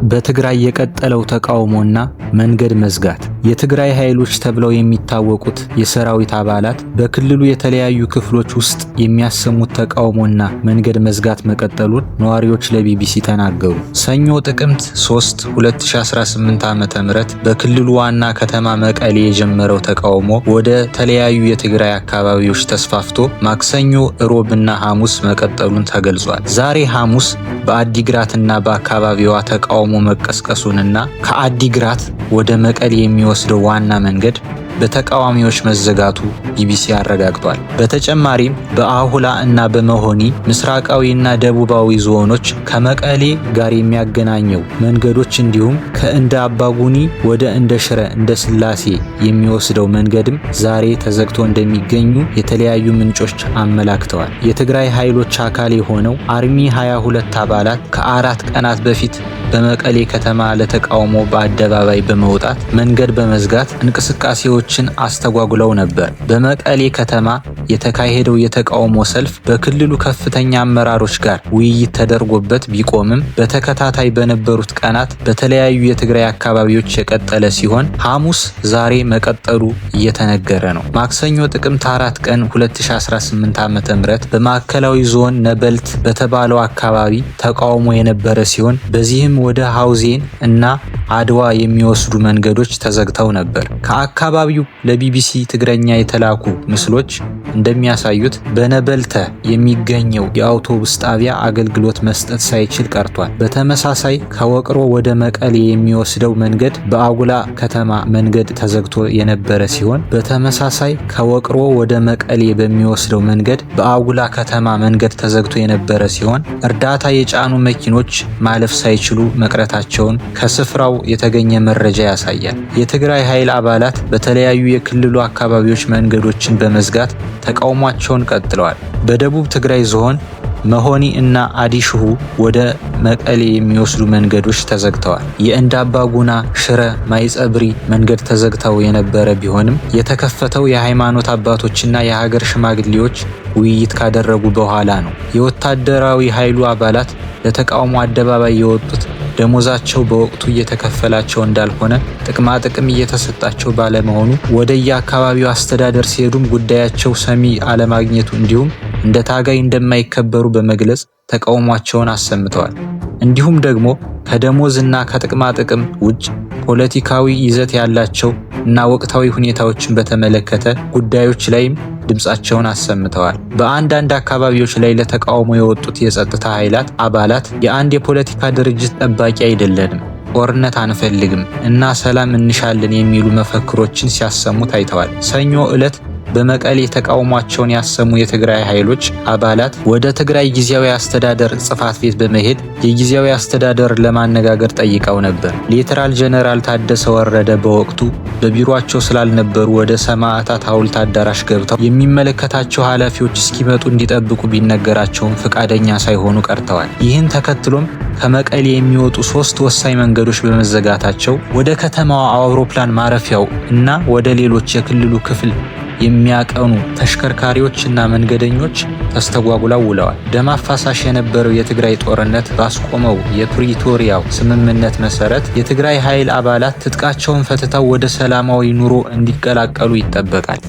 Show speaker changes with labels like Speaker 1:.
Speaker 1: በትግራይ የቀጠለው ተቃውሞና መንገድ መዝጋት። የትግራይ ኃይሎች ተብለው የሚታወቁት የሰራዊት አባላት በክልሉ የተለያዩ ክፍሎች ውስጥ የሚያሰሙት ተቃውሞና መንገድ መዝጋት መቀጠሉን ነዋሪዎች ለቢቢሲ ተናገሩ። ሰኞ ጥቅምት 3 2018 ዓ.ም በክልሉ ዋና ከተማ መቀሌ የጀመረው ተቃውሞ ወደ ተለያዩ የትግራይ አካባቢዎች ተስፋፍቶ ማክሰኞ፣ እሮብና ሐሙስ መቀጠሉን ተገልጿል። ዛሬ ሐሙስ በአዲግራትና በአካባቢዋ ተቃውሞ መቀስቀሱንና ከአዲግራት ወደ መቀሌ የሚወስደው ዋና መንገድ በተቃዋሚዎች መዘጋቱ ቢቢሲ አረጋግጧል። በተጨማሪም በአሁላ እና በመሆኒ ምስራቃዊ እና ደቡባዊ ዞኖች ከመቀሌ ጋር የሚያገናኘው መንገዶች እንዲሁም ከእንደ አባጉኒ ወደ እንደ ሽረ እንደ ስላሴ የሚወስደው መንገድም ዛሬ ተዘግቶ እንደሚገኙ የተለያዩ ምንጮች አመላክተዋል። የትግራይ ኃይሎች አካል የሆነው አርሚ 22 አባላት ከ4 ቀናት በፊት በመቀሌ ከተማ ለተቃውሞ በአደባባይ በመውጣት መንገድ በመዝጋት እንቅስቃሴዎችን አስተጓጉለው ነበር። በመቀሌ ከተማ የተካሄደው የተቃውሞ ሰልፍ በክልሉ ከፍተኛ አመራሮች ጋር ውይይት ተደርጎበት ቢቆምም በተከታታይ በነበሩት ቀናት በተለያዩ የትግራይ አካባቢዎች የቀጠለ ሲሆን ሐሙስ ዛሬ መቀጠሉ እየተነገረ ነው። ማክሰኞ ጥቅምት 4 ቀን 2018 ዓ.ም በማዕከላዊ ዞን ነበልት በተባለው አካባቢ ተቃውሞ የነበረ ሲሆን በዚህም ወደ ሐውዜን እና አድዋ የሚወስዱ መንገዶች ተዘግተው ነበር። ከአካባቢው ለቢቢሲ ትግረኛ የተላኩ ምስሎች እንደሚያሳዩት በነበልተ የሚገኘው የአውቶቡስ ጣቢያ አገልግሎት መስጠት ሳይችል ቀርቷል። በተመሳሳይ ከወቅሮ ወደ መቀሌ የሚወስደው መንገድ በአጉላ ከተማ መንገድ ተዘግቶ የነበረ ሲሆን በተመሳሳይ ከወቅሮ ወደ መቀሌ በሚወስደው መንገድ በአጉላ ከተማ መንገድ ተዘግቶ የነበረ ሲሆን እርዳታ የጫኑ መኪኖች ማለፍ ሳይችሉ መቅረታቸውን ከስፍራው የተገኘ መረጃ ያሳያል። የትግራይ ኃይል አባላት በተለያዩ የክልሉ አካባቢዎች መንገዶችን በመዝጋት ተቃውሟቸውን ቀጥለዋል። በደቡብ ትግራይ ዞን መሆኒ እና አዲሽሁ ወደ መቀሌ የሚወስዱ መንገዶች ተዘግተዋል። የእንዳባጉና ሽረ ማይጸብሪ መንገድ ተዘግተው የነበረ ቢሆንም የተከፈተው የሃይማኖት አባቶችና የሀገር ሽማግሌዎች ውይይት ካደረጉ በኋላ ነው። የወታደራዊ ኃይሉ አባላት ለተቃውሞ አደባባይ የወጡት ደሞዛቸው በወቅቱ እየተከፈላቸው እንዳልሆነ፣ ጥቅማ ጥቅም እየተሰጣቸው ባለመሆኑ፣ ወደየአካባቢው አስተዳደር ሲሄዱም ጉዳያቸው ሰሚ አለማግኘቱ እንዲሁም እንደ ታጋይ እንደማይከበሩ በመግለጽ ተቃውሟቸውን አሰምተዋል። እንዲሁም ደግሞ ከደሞዝ እና ከጥቅማ ጥቅም ውጭ ፖለቲካዊ ይዘት ያላቸው እና ወቅታዊ ሁኔታዎችን በተመለከተ ጉዳዮች ላይም ድምፃቸውን አሰምተዋል። በአንዳንድ አካባቢዎች ላይ ለተቃውሞ የወጡት የጸጥታ ኃይላት አባላት የአንድ የፖለቲካ ድርጅት ጠባቂ አይደለንም፣ ጦርነት አንፈልግም እና ሰላም እንሻለን የሚሉ መፈክሮችን ሲያሰሙ ታይተዋል። ሰኞ ዕለት በመቀሌ ተቃውሟቸውን ያሰሙ የትግራይ ኃይሎች አባላት ወደ ትግራይ ጊዜያዊ አስተዳደር ጽሕፈት ቤት በመሄድ የጊዜያዊ አስተዳደር ለማነጋገር ጠይቀው ነበር። ሌተናል ጀነራል ታደሰ ወረደ በወቅቱ በቢሮአቸው ስላልነበሩ ወደ ሰማዕታት ሐውልት አዳራሽ ገብተው የሚመለከታቸው ኃላፊዎች እስኪመጡ እንዲጠብቁ ቢነገራቸውም ፈቃደኛ ሳይሆኑ ቀርተዋል። ይህን ተከትሎም ከመቀሌ የሚወጡ ሶስት ወሳኝ መንገዶች በመዘጋታቸው ወደ ከተማዋ አውሮፕላን ማረፊያው እና ወደ ሌሎች የክልሉ ክፍል የሚያቀኑ ተሽከርካሪዎች እና መንገደኞች ተስተጓጉለው ውለዋል። ደም አፋሳሽ የነበረው የትግራይ ጦርነት ባስቆመው የፕሪቶሪያው ስምምነት መሰረት የትግራይ ኃይል አባላት ትጥቃቸውን ፈትተው ወደ ሰላማዊ ኑሮ እንዲቀላቀሉ ይጠበቃል።